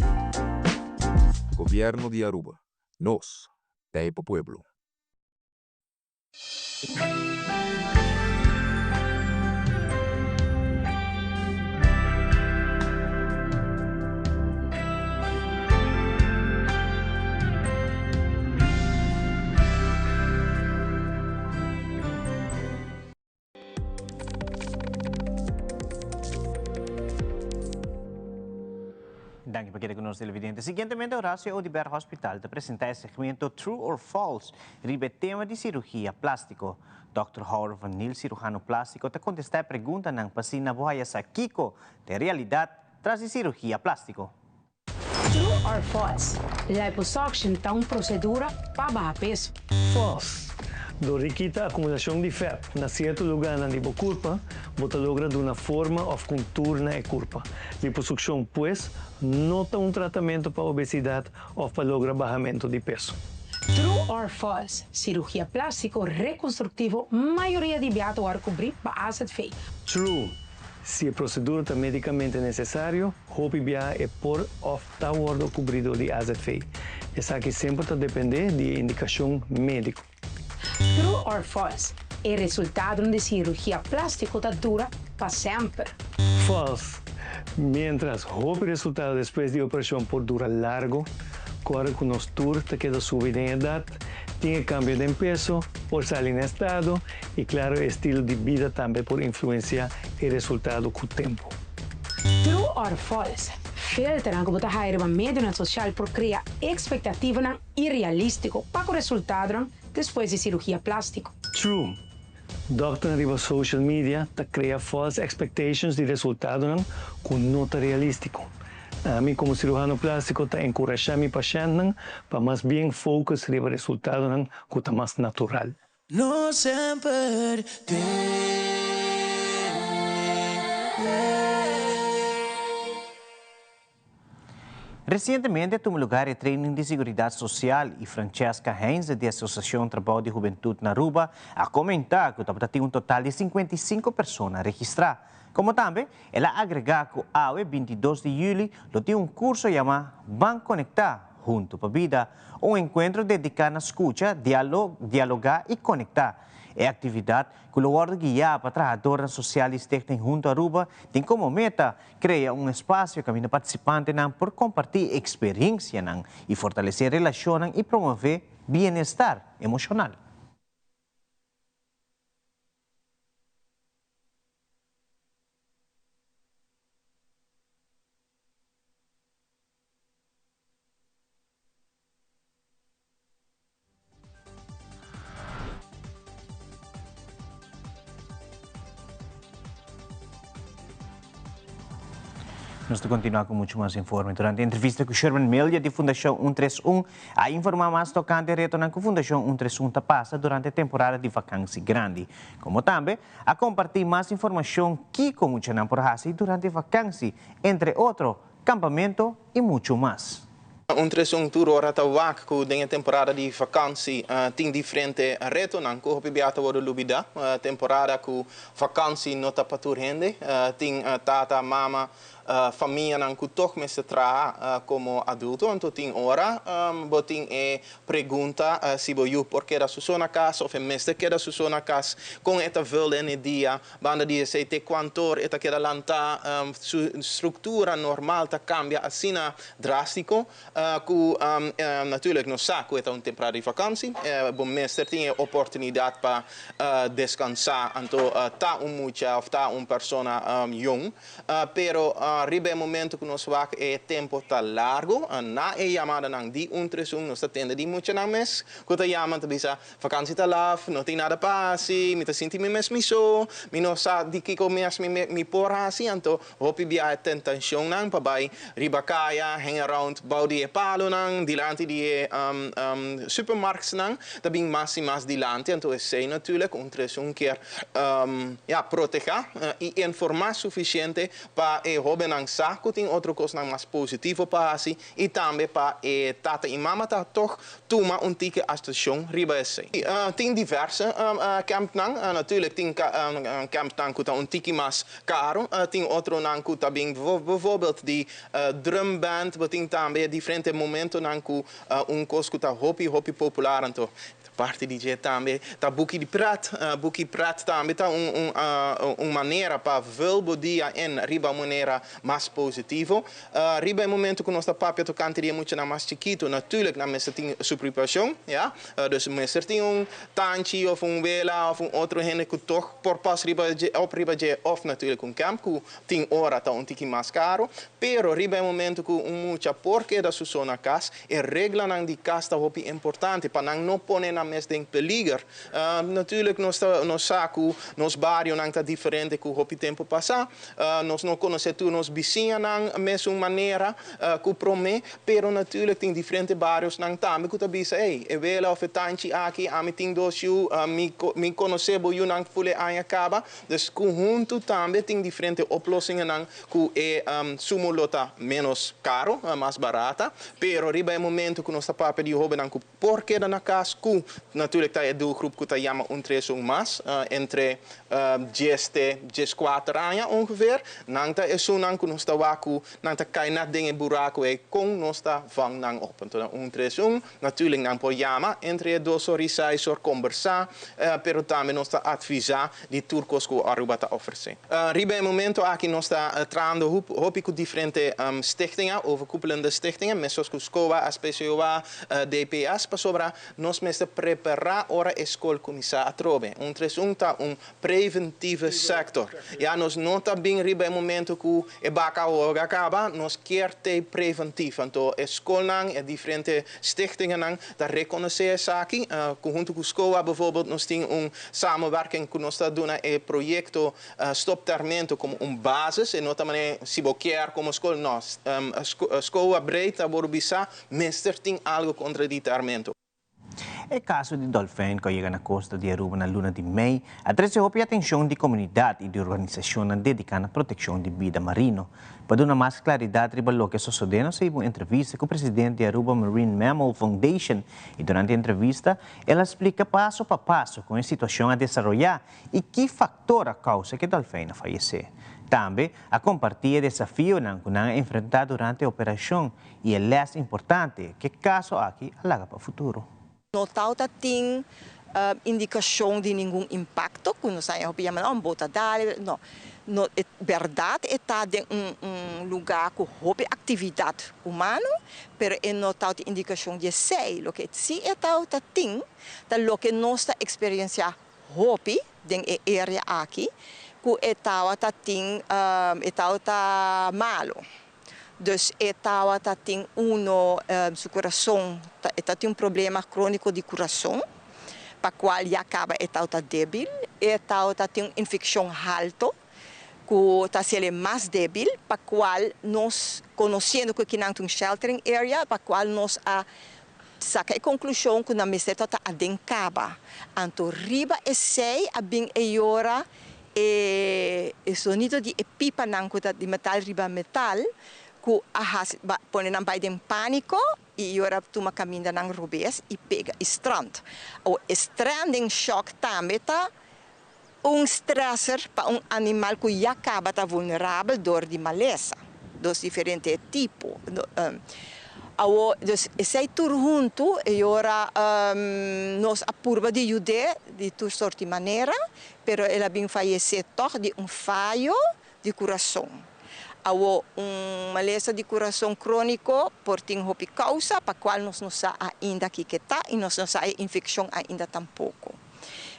Gobierno di Aruba. Nos ta e pa pueblo.
Danki pa keda ku nos televidente. Siguientemente Horacio Oduber Hospital ta presenta e segmento True or False riba e tema di sirugia plástiko. Dòkter Howard van Niel, siruhano plástiko, ta kontestá e preguntanan pa asina bo haya sa kiko ta e realidat tras di sirugia plástiko.
True or false, Liposuction ta un procedura pa baha peso.
False. Dor di kita acumulacion di vet na cierto lugarnan di bo curpa, bo ta logra duna forma of contour na e curpa. Liposuccion pues no ta un tratamento pa obesidad of pa logra bahamento di peso.
True or false, Cirugia plastico reconstructivo mayoria di bia ta wòrdu cubri pa AZV.
True. Si e procedura ta medicamente necesario, Hopi biaha e por òf ta wòrdu kubrí dor di azv. Esaki semper ta dependé di e indikashon médiko.
True or false, E resultadonan di sirugia plástiko ta dura pa semper.
False, Miéntras hopi resultado despues di operashon por dura largu, kòrda ku nos tur ta keda subi den edat, tin e kambio den peso, por sali na estado i klaro e estilo di bida tambe por influensiá e resultado ku tempu.
True or false, Filternan ku bo ta haya riba medionan sosial por krea ekspektativanan irrealístiko pa ku resultadonan despues di sirugia plástiko.
True. Dòkternan riba social media ta krea false expectations di resultadonan ku no ta realístiko. Ami komo siruhano plástiko ta enkurashá mi pashèntnan pa mas bien focus riba resultadonan ku ta mas natural.
No semper te.
Recientemente a tuma lugar e training di Seguridad Social y Francesca Heinze di Asociacion Trabao di Hubentud na Aruba a comenta cu tabata tin un total di 55 persona registra. Como tambe el a agrega cu awe 22 di juli lo tin un curso yama Ban Conecta, Hunto pa Bida, un encuentro dedica na scucha, dialoga y conecta. E actividad, cu lo wordo guia pa trahadornan social di Stichting Hunto Aruba, tin como meta crea un espacio caminda participantenan por comparti experiencianan y fortalece relacionnan y promove bienestar emocional. Nos ta continua cu mucho mas informe. Durante entrevista cu Sherman Melia di Fundacion 131 a informa mas tocante retonan cu Fundacion 131 ta pasa durante temporada di vakantie grandi. Como tambe a comparti mas informacion kico muchanan por haci durante vakantie, entre otro campamento y mucho mas.
131 tur ora ta wak ku den e temporada di vakantie tin diferente retonan ku hopi bia ta wordo lubida. Temporada ku vakantie no ta pa tur hende. Tin tata, mama, famianan ku tog mester traha komo adulto. Anto tin ora bo tin e pregunta si bo yu por keda su so na kas of e mester keda su so na kas, kon e ta vul den e dia. Banda di esei te kuantor e ta keda lantá, su struktura normal ta kambia asina drástiko ku natuurlijk nos sa ku e ta un temporada di vakansi, bo mester tin e oportunidat pa deskansá, anto ta un mucha òf ta un persona yong. Pero riba e momento ku nos wak e tempu ta largu, na e yamadanan di un tres un nos ta tende di muchanan mes ku ta yama ta bisa, Vakansi ta laf, no tin nada pa hasi, mi ta sinti mi mes mi so, mi no sa di kiko mes mi mi por hasi, anto hopi bia e tentashonnan pa bai riba kaya, hang around bou di e palonan, dilanti di e supermarktsnan ta bin mas i mas dilanti, anto esei natuurlijk un tres un kier ya proteha i informa sufisiente pa e hobennan sa ku tin otro kosnan mas positivo pa hasi i tambe pa e tata i mama ta tog Tuma un tiki atenshon riba esei. Tin diverse campnan. Natuurlijk tin campnan ku ta un tiki mas karu. Tin otronan ku ta bin bijvoorbeeld di drumband. Bo tin tambe diferente momentonan ku un kos ku ta hopi hopi popular. Anto parti di dje tambe ta buki di pret. Buki pret tambe ta un manera pa vul bo dia in riba un manera mas positivo. Riba e momento ku nos ta papia tokante di e muchanan mas chikitu, natuurlijk nan mester tin su preparashon, ya. Dus mester tin un tanchi òf un wela òf un otro hende ku tòg por pas riba dje, òp riba dje òf natuurlijk un kèmp ku tin ora ta un tiki mas karu. Pero riba e momento ku un mucha por keda su so na kas, e reglanan di kas ta hopi importante pa nan no pone nan mes den peliger. Natuurlijk nos ta nos sa ku nos barionan ta diferente ku hopi tempu pasá. Nos no konosé tur nos bisiñanan mesun manera ku promé, pero natuurlijk tin diferente bariosnan tambe ku ta bisa, ey, e wela òf e tanchi aki, ami tin dos yu, mi mi konosé bo yunan ful e aña kaba. Dus ku huntu tambe tin diferente oplosingennan ku e sumo lo ta ménos karo, mas barata, pero riba e momento ku nos ta papia di hóbennan ku por keda na kas ku natuurlijk ta e doelgroep ku ta yama un tres un mas, entre dies te dieskuater aña ongeveer. Nan ta esunnan ku nos ta wak ku nan ta kai nat den e buraku ei kon nos ta vang nan op. Anto un tres un natuurlijk nan por yama entre e dos or i seis or kombersá, pero tambe nos ta advisá di tur kos ku Aruba ta ofresé. Riba e momento aki nos ta trahando hopi ku diferente stichtingen, overkoepelende stichtingen, meskos ku SCOA, SPCOA, DPS, pasobra nos mester prepará ora e skol kuminsá atrobe. Un tres un ta un preventieve sector. Ya nos no ta bin riba e momento ku e baka hoga kaba, nos kier t'e preventief. Anto e skolnan, e diferente stichtingennan ta rekonosé esaki. Ku huntu ku SCOA bijvoorbeeld nos tin un samenwerking ku nos ta duna e proyekto Stop Tarmento komo un basis. E no ta manera si bo kier komo skol, no. SCOA breed ta wòrdu bisá mester tin algu kontra di tarmento.
E caso di dolfijn cu a yega na costa di Aruba na luna di mei a trece hopi atencion di comunidad y di organisacionnan dedica na proteccion di bida marino. Pa duna mas claridad riba loke a sosode nos a hiba un entrevista cu presidente di Aruba Marine Mammal Foundation y durante e entrevista el a splica paso pa paso con e situacion a desaroya y ki factor a causa cu e dolfijn a fayece. Tambe a comparti e desafionan cu nan a enfrenta durante e operacion y e les importante cu e caso aki a laga pa futuro.
No tawata tin indicacion di ningun impacto cu nos a hopi yama no bota dal no no e berdad e ta den un un lugar cu hopi actividad humano pero e no tawata indicacion di esey loke si e tawata tin ta loke nos ta experiencia hopi den e area aki cu e tawata tin e tawata malo. Dus e tawata tin uno su kurason e ta tin un problema kroniko di kurason pa kual ya kaba e tawata debil. E tawata tin un infekshon halto ku ta hasiel e mas debil pa kual nos konosiendo ku kinan ta un sheltering area pa kual nos a saka e konklushon ku nan mester tawata aden kaba. Anto riba esei a bin e yora E sonido di e pipanan ku ta di metal riba metal ku a hasi pone nan bai den pániko i ora tuma kamindanan robes i pega i strand. Awor e stranding shock tambe ta un stressor pa un animal ku ya kaba ta vulnerabel dor di malesa, dos diferente tipo. Awor, dus esei tur huntu e ora nos a purba di yud'é di tur sort di manera. Pero el a bin fayesé tòg di un fayo di kurason. Awor, un malesa di kurason króniko por tin hopi kousa pa kual nos no sa ainda kiko ta i nos no sa e infekshon ainda tampoko.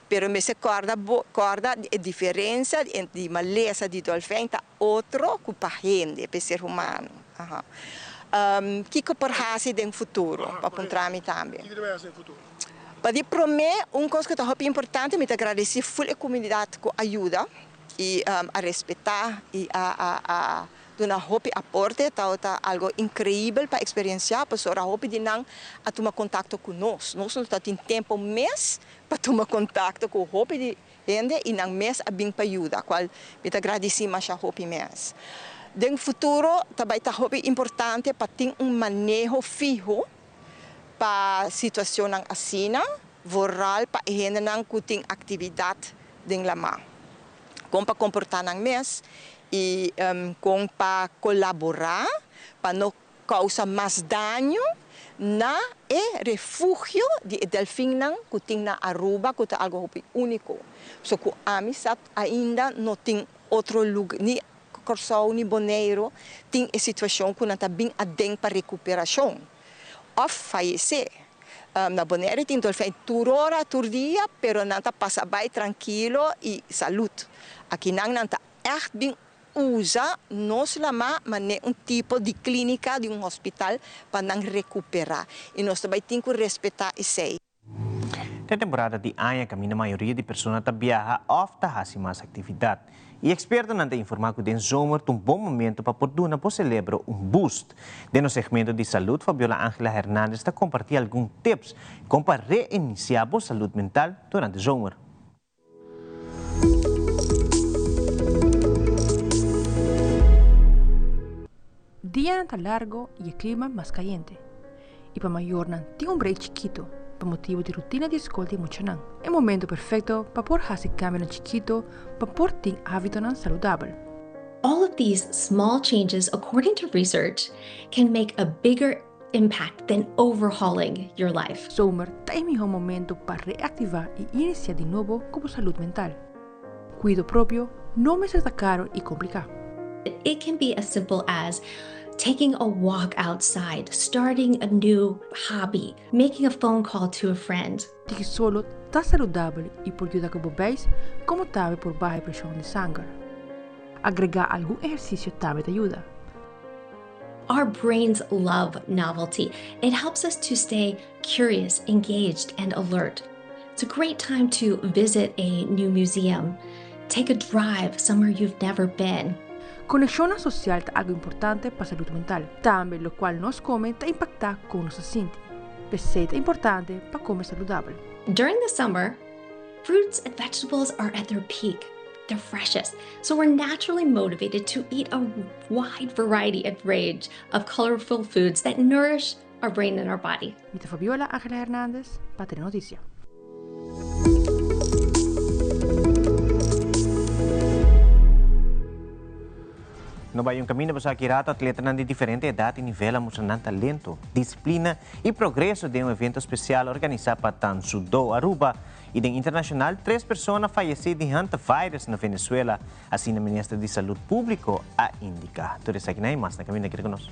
Pero mester kòrda bo kòrda e diferensia di malesa di dòlfèin ta otro ku pa hende, pa e ser humano. Aha. Kiko por hasi den futuro? Pa puntra mi tambe. Pa di promé, un kos ku ta hopi importante, mi ta gradesí ful e komunidat ku a yuda i a respetá i a a a duna hopi aporte. Tabata algu inkreibel pa eksperensiá pasobra hopi di nan a tuma kontakto ku nos. Nos no tabatin tempu mes pa tuma kontakto ku hopi di hende i nan mes a bin pa yuda, kual mi ta gradisí masha hopi mes. Den futuro ta bai ta hopi importante pa tin un maneho fiho Pa situacionnan asina, vooral pa e hendenan cu tin actividad den lama. Con pa comporta nan mes y con pa colabora pa no causa mas daño na e refugio di e delfinnan cu tin na Aruba cu ta algo hopi unico. So cu ami sa ainda no tin otro lugar ni Kòrsou ni Boneiru tin e situashon ku nan ta bin aden pa rekuperashon òf fayesé. Na Boneiru tin dolfijn tur ora, tur dia, pero nan ta pasa bai trankilo i salud. Akinan nan ta ègt bin usa nos lamá manera un tipo di klínika, di un hospital pa nan rekuperá. I nos ta bai tin ku respetá esei.
Den temporada di aña kaminda mayoria di persona ta biaha òf ta hasi mas aktividat. I ekspertonan ta informá ku den zomer ta un bon momento pa por duna bo selebro un boost. Den nos segmento di salud Fabiola Angela Hernandez ta kompartí algun tips kon pa reinisiá bo salud mental durante zomer.
Dianan ta largo y e clima mas cayente. Y pa mayornan tin un break chikito pa motibo di rutina di scol di e muchanan. E momento perfecto pa por haci cambionan chikito pa por tin habitonan saludabel.
All of these small changes, according to research, can make a bigger impact than overhauling your life.
Zomer ta e mihó momento pa reactivá i iniciá di nobo ku bo salud mental. Kuido propio no mester ta karo i kompliká.
It can be as simple as taking a walk outside, starting a new hobby, making a phone call to a friend.
Tiki solo ta saludabel i por yuda ku bo beis komo tambe por baha e preshon di sanger. Agregá algun ehersisio tambe ta yuda.
Our brains love novelty. It helps us to stay curious, engaged, and alert. It's a great time to visit a new museum, take a drive somewhere you've never been.
Konekshonnan sosial ta algu importante pa salud mental. Tambe lokual nos kome ta impaktá kon nos ta sinti. P'esei ta importante pa come saludabel.
During the summer, fruits and vegetables are at their peak. They're freshest, so we're naturally motivated to eat a wide variety of range of colorful foods that nourish our brain and our body.
Mi ta Fabiola Angela Hernandez pa Telenoticia.
No bai un caminda pasobra aki rato atletanan di diferente edad y nivel a mustra nan talento, disciplina y progreso den un evento special organisa pa Tansudo Aruba y den internacional tres persona fayeci di hantavirus na Venezuela, asina Minister di Salud Publico a indica. Tur esakinan y mas na caminda keda cu nos.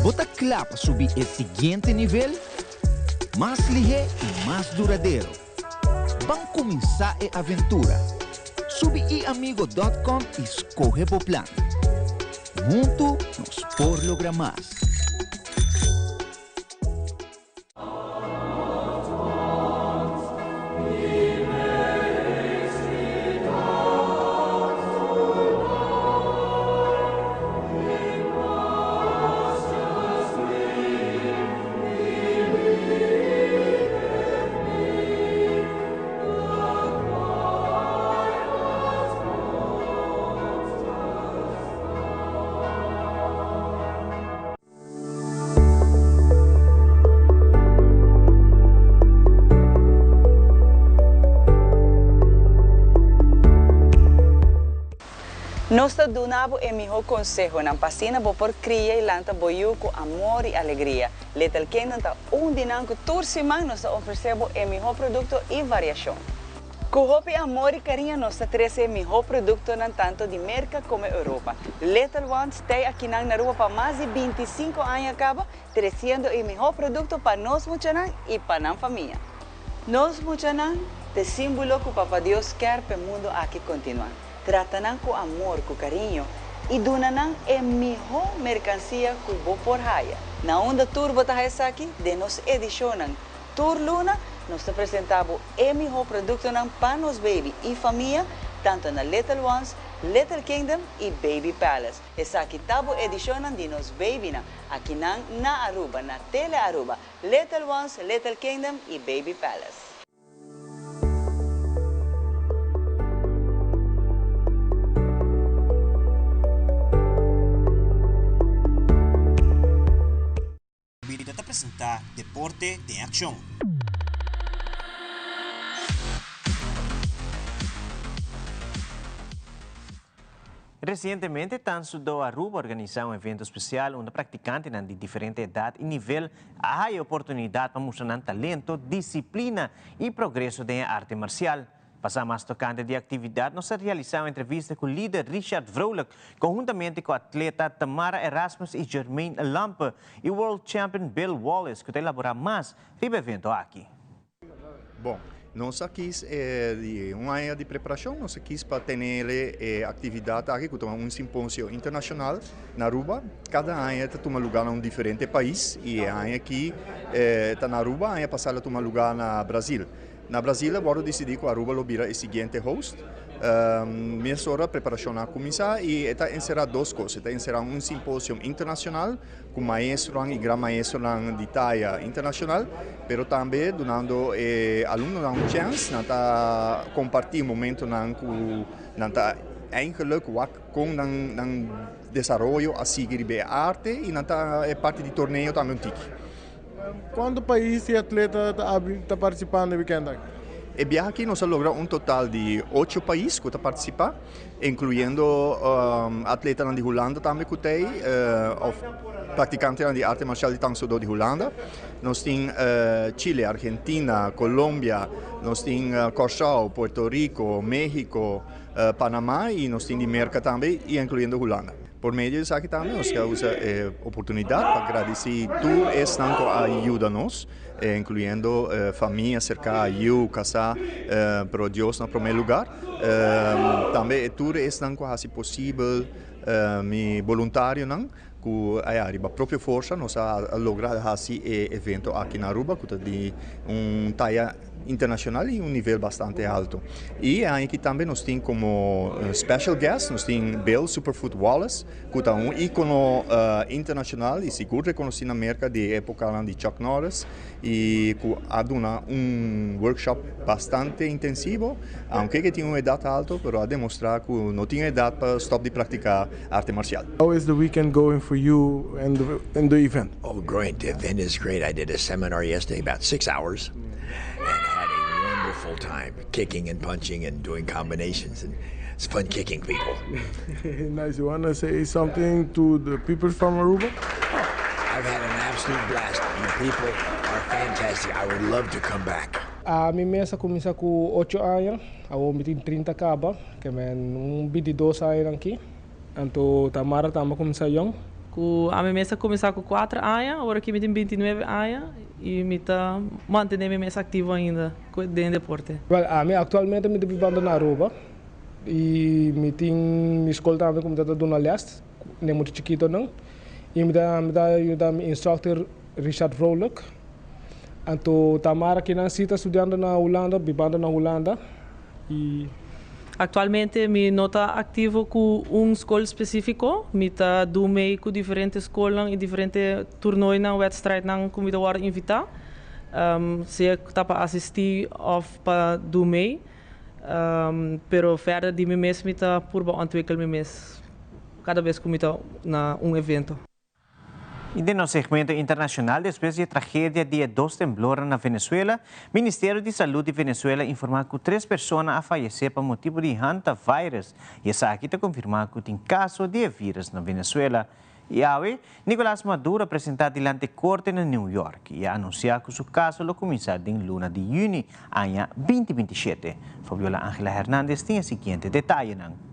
Bo ta kla pa subi e siguiente nivel? Mas lihé i mas duradero. Ban kuminsá e aventura! Subi iamigo dòt kòm i skohe bo plan. Huntu nos por logra mas!
Nos ta duna bo e mihó konsehonan pa asina bo por kria i lanta bo yu ku amor i alegria. Little Kingdom ta un di nan ku tur siman nos ta ofresé bo e mihó produkto i variashon. Ku hopi amor i kariño nos ta trese e mihó produktonan tanto di Merka komo Europa. Little Ones tei akinan na Aruba pa mas di 25 aña kaba, tresiendo e mihó produkto pa nos muchanan i pa nan famia. Nos muchanan t'e símbolo ku Papa Dios kèr p'e mundu aki kontinuá. Trata nan ku amor, ku kariño i duna nan e mihó merkansia ku bo por haya. Na unda tur bo ta haya esaki? Den nos edishonnan Tur luna nos ta presenta bo e miho productonan pa nos baby y famia tanto na Little Ones, Little Kingdom y Baby Palace. Esaki ta bo edicionnan di nos babynan akinan na Aruba na Tele Aruba, Little Ones, Little Kingdom y Baby Palace.
Bida ta presentá Deporte den Akshon.
Resientemente Tansudo Aruba a organisá un evento spesial unda praktikantenan di diferente edat i nivel a haya oportunidat pa mustra nan talento, disiplina i progreso den e arte marsial. Pa sa mas tokante di e aktividat nos a realisá un entrevista ku lider Richard Vrolijk konhuntamente ku atleta Tamara Erasmus i Jermaine Lampe i World Champion Bill Wallace ku ta elaborá mas riba e evento aki.
Bon, nos a kis di un aña di preparashon nos a kis pa tene e aktividat aki ku ta un simposio internashonal na Aruba. Kada aña ta tuma lugá na un diferente pais i e aña aki ta na Aruba, aña pasá el a tuma lugá na Brazil. Na Brazil a wòrdu disidí ku Aruba lo bira e siguiente host. Mesora preparashonnan a kuminsá i e ta enserá dos kos. E ta enserá un simposium internashonal ku maestronan i gran maestronan di taya internashonal, pero tambe dunando e alumnonan un chèns nan ta kompartí momentonan ku nan ta eigenlik wak kon nan nan desaroyo a sigui riba e arte i nan ta e parti di torneo tambe un tiki.
Cuanto pais y atleta ta participa na e weekend aki?
E biaha aki nos a logra un total di ocho pais cu ta participa, incluyendo atletanan di Hulanda tambe cu ta ey, of practicantenan di arte marcial di Tang Soo Do di Hulanda. Nos tin Chile, Argentina, Colombia, nos tin Corsou, Puerto Rico, Mexico, Panama y nos tin di Merca tambe, y incluyendo Hulanda. Por medio di esaki tambe nos ke usa e oportunidat pa gradisí tur esnan ku a yuda nos, inkluyendo famia serká, yu, kasá, pero Dios na promé lugar. Tambe tur esnan ku a hasi posibel mi boluntarionan ku a riba propio forsa nos a logra hasi e evento aki na Aruba ku ta di un taya internacional y un nivel bastante alto. Y e aña aki tambe nos tin como special guest, nos tin Bill Superfoot Wallace, cu ta un icono internacional y sigur reconoci na Merca di e epocanan di Chuck Norris y cu a duna un workshop bastante intensivo, aunke cu e tin un edad alto, pero a demostra cu no tin edad pa stop di practica arte marcial.
How is the weekend going for you and the event?
Oh great, the event is great. I did a seminar yesterday about 6 hours and had a wonderful time kicking and punching and doing combinations and it's fun kicking people.
Nice. You wanna say something to the people from Aruba?
I've had an absolute blast. You people are fantastic. I would love to come back.
Ami mes a cuminsa cu ocho aña, awor mi tin 30 caba, ke men un 22 aña aki. Anto Tamara tambe a kuminsá yòn.
Ku ami mes a kuminsá ku kuater aña, ora ki mi tin bintinuebe aña i mi ta mantené mi mes aktivo ainda den deporte.
Wèl, ami aktualmente mi ta bibando na Aruba i mi tin mi skol tambe ku mi ta duna lès na e mucha chikitonan i mi ta mi ta yuda mi instructor Richard Vrolijk. Anto Tamara kinan si ta studiando na Hulanda, bibando na Hulanda i.
Actualmente mi no ta activo cu un scol specifico, mi ta do mee cu diferente scolnan y diferente toernooinan, wedstrijdnan cu mi ta wordo invita, sea ta pa asisti of pa do mee, pero verder di mi mes mi ta purba ontwikkel mi mes cada bes cu mi ta na un evento.
I den nos segmento internashonal, despues di e tragedia di e dos temblornan na Venezuela, Ministerio di Salud di Venezuela informá ku tres persona a fayesé pa motibu di hantavirus i esaki ta konfirmá ku tin kaso di e virus na Venezuela. I awe, Nicolas Maduro a presentá dilanti korte na New York i a anunsiá ku su kaso lo kuminsá den luna di yüni aña binti 27. Fabiola Angela Hernandez tin e siguiente detayenan.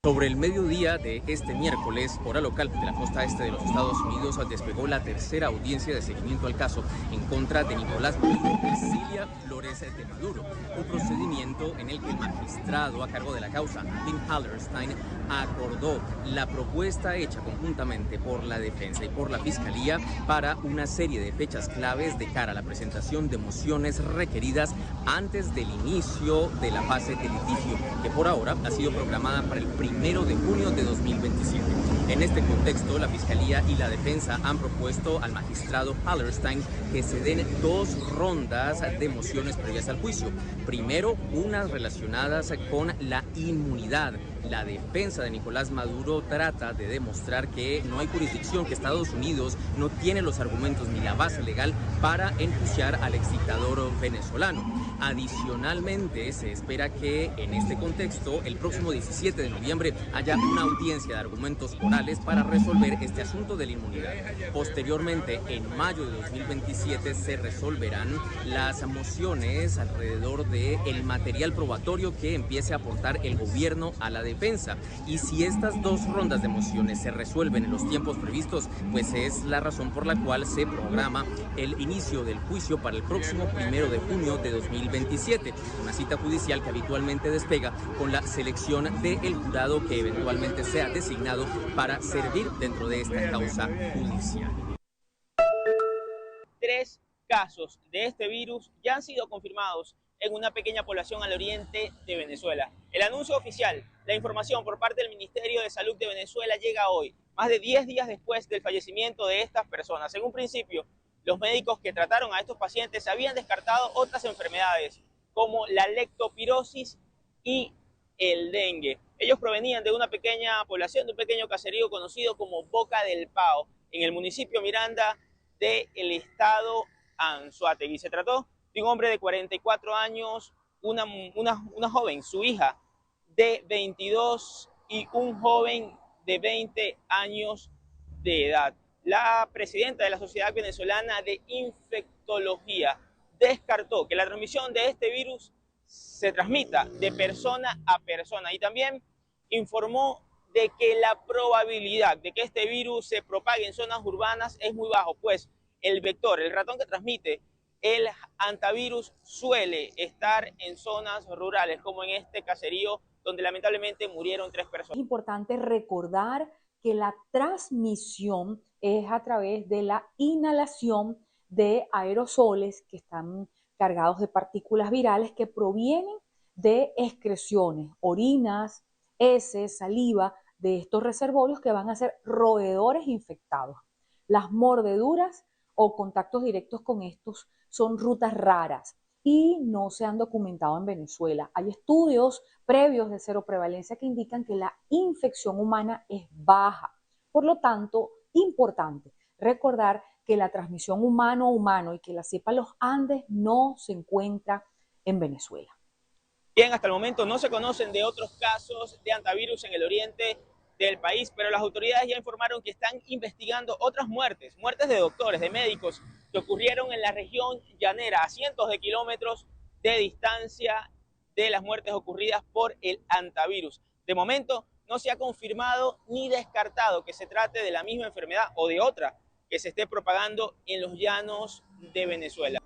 Sobre el mediodía de este miércoles, hora local de la costa este de los Estados Unidos, despegó la tercera audiencia de seguimiento al caso en contra de Nicolás Maduro y Cilia Flores de Maduro, un procedimiento en el que el magistrado a cargo de la causa, Tim Hallerstein, acordó la propuesta hecha conjuntamente por la defensa y por la fiscalía para una serie de fechas claves de cara a la presentación de mociones requeridas antes del inicio de la fase de litigio, que por ahora ha sido programada para el 1 de junio de 2027. En este contexto, la Fiscalía y la defensa han propuesto al magistrado Hallerstein que se den dos rondas de mociones previas al juicio. Primero, unas relacionadas con la inmunidad. La defensa de Nicolás Maduro trata de demostrar que no hay jurisdicción, que Estados Unidos no tiene los argumentos ni la base legal para enjuiciar al exdictador venezolano. Adicionalmente, se espera que en este contexto, el próximo 17 de noviembre, haya una audiencia de argumentos orales para resolver este asunto de la inmunidad. Posteriormente, en mayo de 2027, se resolverán las mociones alrededor del material probatorio que empiece a aportar el gobierno a la defensa. Y si estas dos rondas de mociones se resuelven en los tiempos previstos, pues es la razón por la cual se programa el inicio del juicio para el próximo 1 de junio de 2027, una cita judicial que habitualmente despega con la selección del jurado que eventualmente sea designado para servir dentro de esta causa judicial.
Tres casos de este virus ya han sido confirmados en una pequeña población al oriente de Venezuela. El anuncio oficial, la información por parte del Ministerio de Salud de Venezuela llega hoy, más de 10 días después del fallecimiento de estas personas. En un principio, los médicos que trataron a estos pacientes habían descartado otras enfermedades como la leptospirosis y el dengue. Ellos provenían de una pequeña población, de un pequeño caserío conocido como Boca del Pao, en el municipio Miranda del estado Anzoátegui. Se trató de un hombre de 44 años una, una, una joven, su hija de 22 y un joven de 20 años de edad. La presidenta de la Sociedad Venezolana de Infectología descartó que la transmisión de este virus se transmita de persona a persona y también informó de que la probabilidad de que este virus se propague en zonas urbanas es muy bajo, pues el vector, el ratón que transmite el antivirus suele estar en zonas rurales, como en este caserío donde lamentablemente murieron tres personas.
Es importante recordar que la transmisión es a través de la inhalación de aerosoles que están cargados de partículas virales que provienen de excreciones, orinas, heces, saliva de estos reservorios que van a ser roedores infectados. Las mordeduras o contactos directos con estos son rutas raras y no se han documentado en Venezuela. Hay estudios previos de cero prevalencia que indican que la infección humana es baja. Por lo tanto, importante recordar que la transmisión humano a humano y que la cepa Los Andes no se encuentra en Venezuela.
Bien, hasta el momento no se conocen de otros casos de antivirus en el oriente del país, pero las autoridades ya informaron que están investigando otras muertes, muertes de doctores, de médicos, que ocurrieron en la región llanera, a cientos de kilómetros de distancia de las muertes ocurridas por el antivirus. De momento, no se ha confirmado ni descartado que se trate de la misma enfermedad o de otra que se esté propagando en los llanos de Venezuela.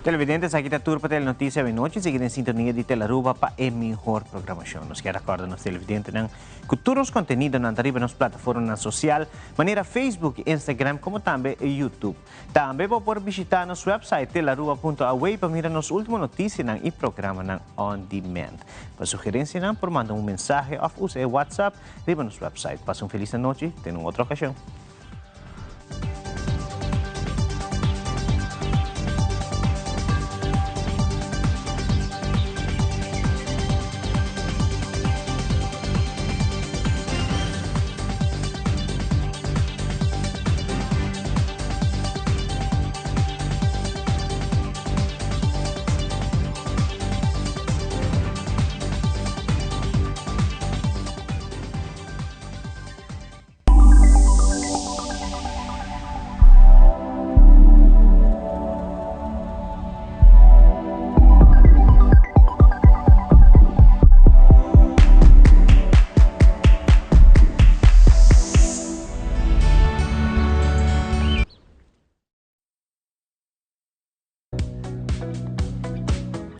Televidente, esaki ta tur pa Telenoticia Avenochi. Sigui den sintonia di Telaruba pa e mihor programacion. Nos kier recorda nos televidentenan cu tur nos contenidonan ta riba nos plataformanan social, manera Facebook y Instagram como tambe YouTube. Tambe bo por bishita nos website telaruba punto awe pa mira nos ultimo noticianan y programanan on demand. Pa sugerencianan por manda un mensahe of usa e WhatsApp riba nos website. Pasa un feliz anochi, te un otro ocasion.